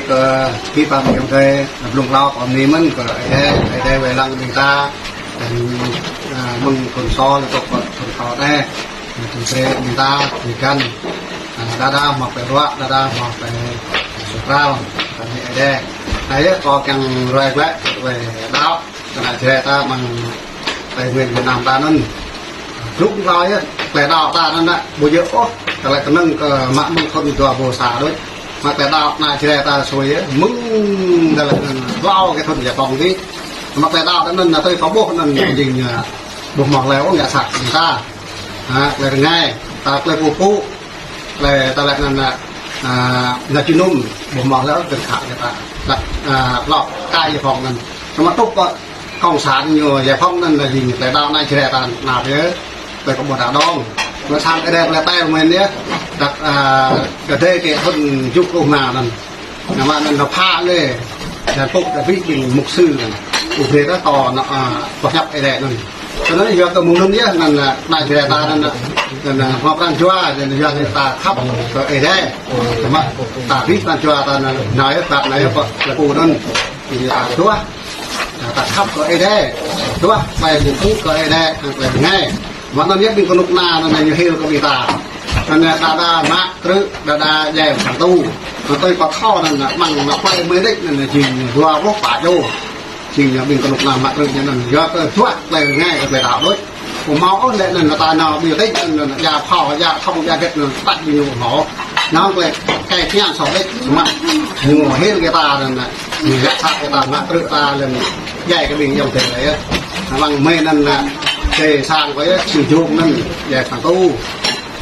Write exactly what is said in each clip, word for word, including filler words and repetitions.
Kơ ƀing ta ƀing ayŏng adơi, blung hlâo kơ anai mơ̆n kơ Ơi Adai, Ơi Adai wai lăng ƀing ta, dan, a, mơ̆ng thun sô lĕ tŏk kơ thun sô anai, thun srĕ ƀing ta, ƀing găn, a, đa đa hmâo pơruă, đa đa hmâo pơsutral, kơ Ơi Adai. Anai yơh kâo kiăng ruai glaĭ, ruai đaŏ, kơ ană Jrai ta amăng Tây Nguyên Việt Nam ta anŭn. Blung hlâo yơh, tơlơi đaŏ ta anŭn ană, ƀu djơ̆ ôh, tơlơi kơnơ̆ng kơ mă mơ̆ng thun dua rơbâo sa đôč. Mă tơlơi đaŏ ană Jrai ta sui yơh, mơ̆ng tơlơi anŭn hlâo kơ thun giải phóng dih. Mă tơlơi đaŏ ta anŭn ană tui pơƀuh anŭn jing, a, ƀu hmâo hlơi ôh ngă sat ƀing ta. Ha, tơlơi rơngai, ta tơlơi pơpŭ, tơlơi, tơlơi anŭn ană, a, ană jơnum, ƀu hmâo hlơi ôh kơnơ̆ng khă kơ ta. Lăp, a, hlâo kơ giải phóng anŭn. Samơ̆ tŭk kơ Cộng sản ñu giải phóng anŭn ană jing tơlơi đaŏ ană Jrai ta anăp yơh. Tơlơi kơ ƀu đaŏ dong. Mă sang kơ đe tơlơi tơl mơ̆n yơh. Đăk, a, kơ đe kơ thun tơjuh pluh rơma anŭn. Anŭn mă anŭn ta pha lĕ. Dan pŭk ta ƀing ƀing mục sư anŭn. Ƀu brơi ta tŏ anŭn, a, pơhiăp Ơi Adai anŭn. Kơ anŭn yua kơ mơ̆ng anŭn yơh anŭn, a, ană Jrai ta anŭn, a, anŭn, a, hmâo pran jua, anŭn yua kơ ta khăp kơ Ơi Adai. Samơ̆ ta ƀing pran jua ta anŭn, anai yơh, ta anai yơh, pơ, pơ anŭn. Anŭn yơh ta duah. Ta khăp kơ Ơi Adai, duah tơlơi pơpŭ kơ Ơi Adai, hăng tơlơi rơngai. Mă anŭn yơh ƀing kơnuk kơna anŭn ñu hil kơ ƀing ta. Anŭn đa đa mă krư̆, đa đa djai sang tu. Anŭn tui pơthâo anŭn mơ̆ng ană plơi mơ̆ đĕč anŭn jing dua pluh pă čô. Jing ƀing kơnuk kơna mă krư̆ ñu anŭn yua kơ duah tơlơi rơngai kơ tơlơi đaŏ đôč. Ƀu hmâo ôh lĕ anŭn ta nao ƀiă đĕč anŭn djă phao, djă thông, djă gĕt anŭn tăk ƀing ñu ƀu hmâo. Nao tơlơi kơ kiăng sô đĕč, samơ̆ ñu hil kơ ta anŭn, ñu ngă sat kơ ta, mă krư̆ ta lĕ, djai kơ ƀing ayŏng adơi yơh. Amăng mơ̆ng anŭn, a, djai sang kơ yơh, sử dụng anŭn, djai sang tu.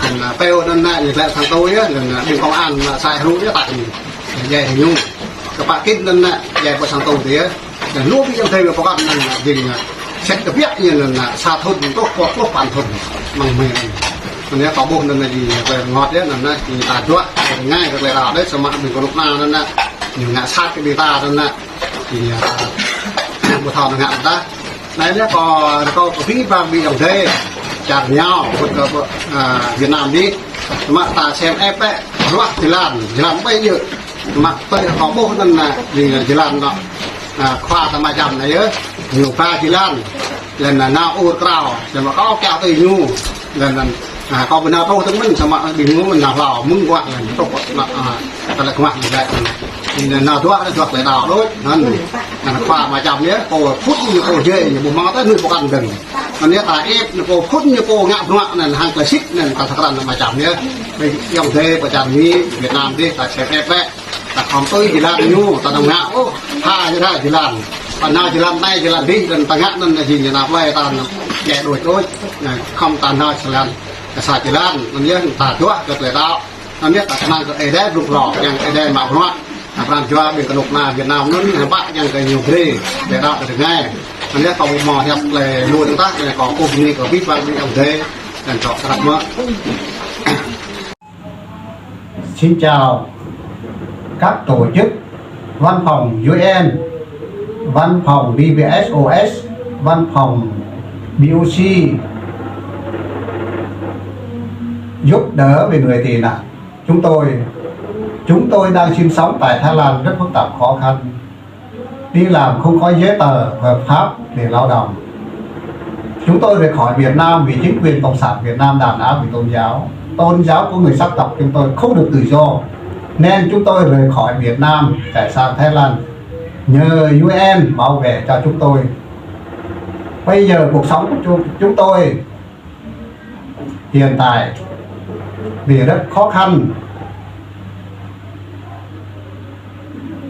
Anŭn, a, pêu anŭn, a, ñu lĕ sang tu yơh, anŭn, a, ƀing công an, a, sai hru yơh tăk ñu. Djai ñu. Kơ pă kĭn anŭn, a, djai pơ sang tu yơh. Anŭn lu ƀing ayŏng adơi pơkŏn anŭn, a, jing, a, sĕt kơ biă ñu anŭn, a, sa thun truh pơ pluh păn thun. Amăng mơ̆ng anŭn. Anŭn yơh kâo ƀuh anŭn, a, jing, a, tơlơi rơngot yơh anŭn, a, jing ta duah, rơngai kơ tơlơi đaŏ đôč samơ̆ ƀing kơnuk kơna anŭn, a, ñu ngă sat kơ ƀing ta anŭn, a, jing, a, ƀu thâo anŭn ngă ta. Anai anai kâo, kâo kơ ƀing ƀing ayŏng adơi, čar ñu, ƀuh kơ, ƀuh, a, Việt Nam dih, samơ̆ ta sem ĕp ĕp, ruah jơlan, jơlan ƀai djơ̆. Samơ̆ tơlơi kâo ƀuh anŭn, a, jing jơlan anŭn, a, khua ta mă čăm anai yơh, ñu ba jơlan, lĕ anŭn nao ur krao, samơ̆ kâo kiaŏ tui ñu, lĕ anŭn, a, kâo ƀu nao truh tơ̆ng mơ̆n, samơ̆ ƀing ñu mơ̆n nao hlâo, mơ̆ng guah lĕ, truh pơ anŭn, a, tơlơi kơmah anŭn lĕ. Anŭn nao duah, duah tơlơi đaŏ đôč, anŭn, anŭn khua mă čăm yơh, pô phŭn ñu pô djai ñu, ƀu hmâo tơlơi pơkŏn dơ̆ng. Anŭn yơh ta ĕp ñu pô phŭn ñu pô ngă bruă anŭn hăng tơlơi sĭt anŭn ta sa krăn anŭn mă čăm yơh. Ƀing ayŏng adơi pơ čar Mi, Việt Nam dih ta sem ĕp ĕp. Ta khŏm tui jơlan ñu, ta nao ngă ôh, ha yơh ha jơlan. Ta nao jơlan anai jơlan dih, dan ta ngă anŭn jing ñu nao plơi ta anŭn djai đôč đôč. Anŭn khŏm ta nao jơlan, sa jơlan, anŭn yơh ta duah kơ tơlơi đaŏ. Anŭn yơh ta kơnang kơ Ơi Adai blung hlâo, kiăng Ơi Adai mă bruă. Anŭn pran jua ƀing kơnuk kơna Việt Nam anŭn, anŭn pă kiăng kơ ñu brơi tơlơi đaŏ kơ rơngai. Anŭn yơh kâo ƀu hmâo hiăp tơlơi lu dơ̆ng tah, anŭn kâo kơkuh bơni kơ ƀing ƀing ayŏng adơi, dan kâo krăp mơ̆. Xin chào các tổ chức, văn phòng U N, văn phòng B B S O S, văn phòng B O C, giúp đỡ về người tị nạn. Chúng tôi, chúng tôi đang sinh sống tại Thái Lan rất phức tạp khó khăn. Đi làm không có giấy tờ hợp pháp để lao động. Chúng tôi rời khỏi Việt Nam vì chính quyền cộng sản Việt Nam đàn áp về tôn giáo. Tôn giáo của người sắc tộc chúng tôi không được tự do. Nên chúng tôi rời khỏi Việt Nam, chạy sang Thái Lan. Nhờ U N bảo vệ cho chúng tôi. Bây giờ cuộc sống của chúng, chúng tôi hiện tại vì rất khó khăn.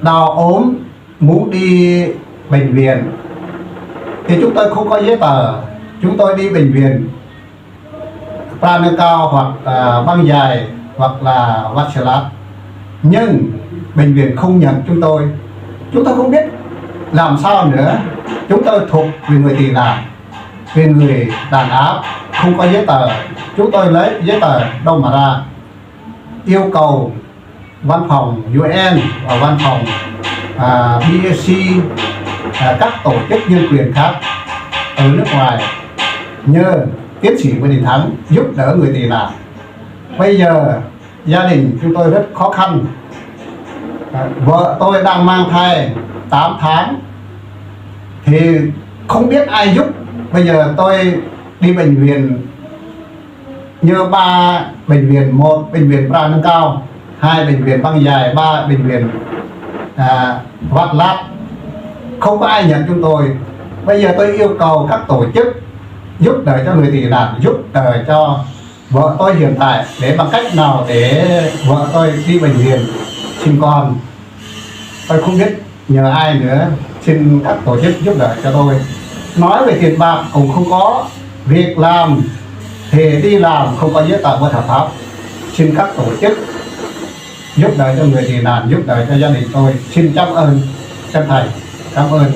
Đau ốm, muốn đi bệnh viện thì chúng tôi không có giấy tờ. Chúng tôi đi bệnh viện Phan Rang Thong hoặc, à, Băng Dai hoặc là Washilat. Nhưng bệnh viện không nhận chúng tôi. Chúng tôi không biết làm sao nữa. Chúng tôi thuộc về người tị nạn, về người đàn áp, không có giấy tờ. Chúng tôi lấy giấy tờ đâu mà ra. Yêu cầu văn phòng U N và văn phòng, à, B S C, à, các tổ chức nhân quyền khác ở nước ngoài nhờ tiến sĩ Nguyễn Đình Thắng giúp đỡ người tị nạn. Bây giờ gia đình chúng tôi rất khó khăn. Vợ tôi đang mang thai tám tháng thì không biết ai giúp. Bây giờ tôi đi bệnh viện như ba bệnh viện, một bệnh viện Pran Nâng Cao, hai bệnh viện Păng Jai, ba bệnh viện à, Vat Lat. Không có ai nhận chúng tôi. Bây giờ tôi yêu cầu các tổ chức giúp đỡ cho người tị nạn, giúp đỡ cho vợ tôi hiện tại để bằng cách nào để vợ tôi đi bệnh viện sinh con. Tôi không biết nhờ ai nữa, xin các tổ chức giúp đỡ cho tôi. Nói về tiền bạc cũng không có, việc làm thì đi làm không có giấy tờ bất hợp pháp. Xin các tổ chức giúp đỡ cho người tị nạn, giúp đỡ cho gia đình tôi. Xin cảm ơn chân thành, cảm ơn.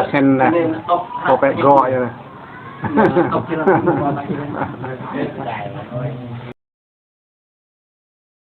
Asen lah. Kâo pĕ gŏ yơh lah.